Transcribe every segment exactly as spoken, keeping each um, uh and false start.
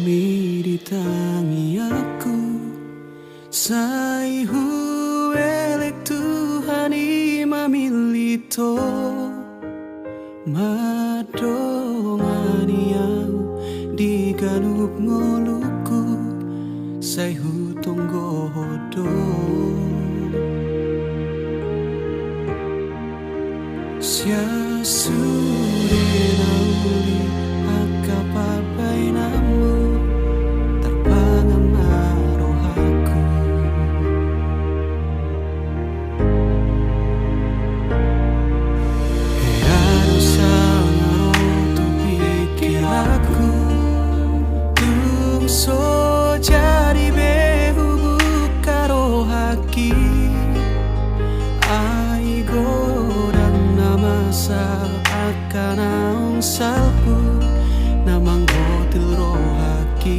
Di tangiangku sai huelek Tuhan i mamillit Ho, mandongani ahu di ganup ngolungku, sai hutonggo Ho do. Sian sude na uli angka pambahenanmu, tarpangan ma rohangku. Hea do sanga ro tu pingkiranku, tung so jadi be hubuka rohangki. Ai godang na masa angka naung salpu, na manggotil rohangki.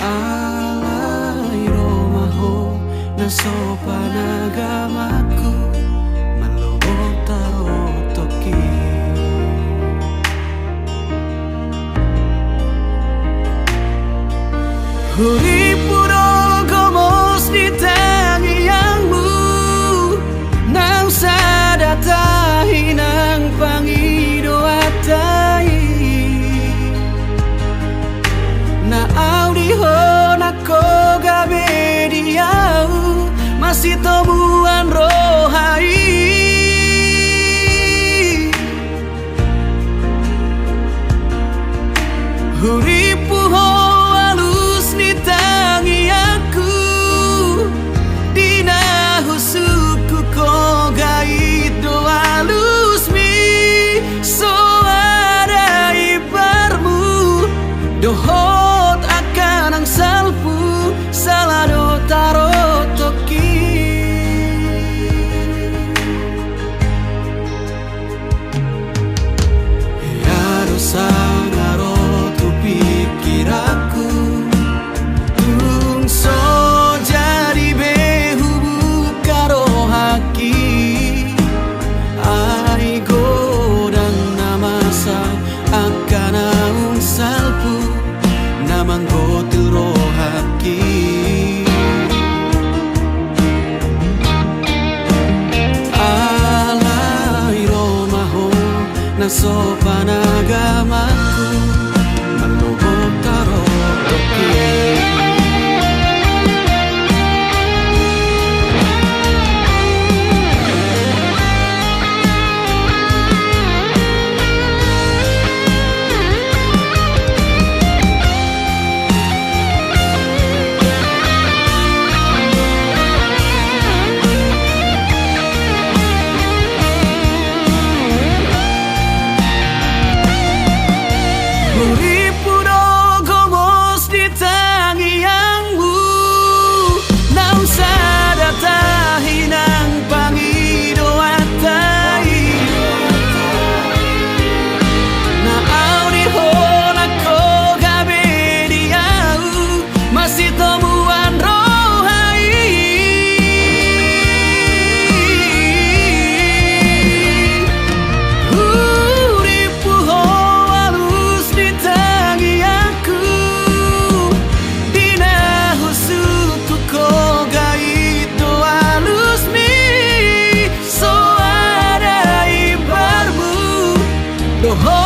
Alai ro ma Ho na so panagamanku, mallobot tarotokki. Hurippu do gomos di tangiangmu, naung sada tahi nang pangidoanta i. Na au di Ho nangkok gabe di ahu, masitomuan roha i. Hurippu Ho alus ni tangiangku, di na husungkun Ho gait do alusmi, so ada imbarmu, dohot angka naung salpu, sala do tarotokki. Hea do sanga ro tu pingkiranku, tung so jadi be hubuka rohangki. Ai godang na masa angka naung salpu, na manggotil rohangki. Alai ro ma Ho na so panagamanku, mallobot tarotokki. Hurippu do gomos di tangiangmu, naung sada tahi nang pangidoanta i. Na au di Ho nangkok gabe di ahu, masitomuan roha i. Hurippu Ho alus ni tangiangku, di na husungkun Ho gait do alusmi, so ada imbarmu, dohot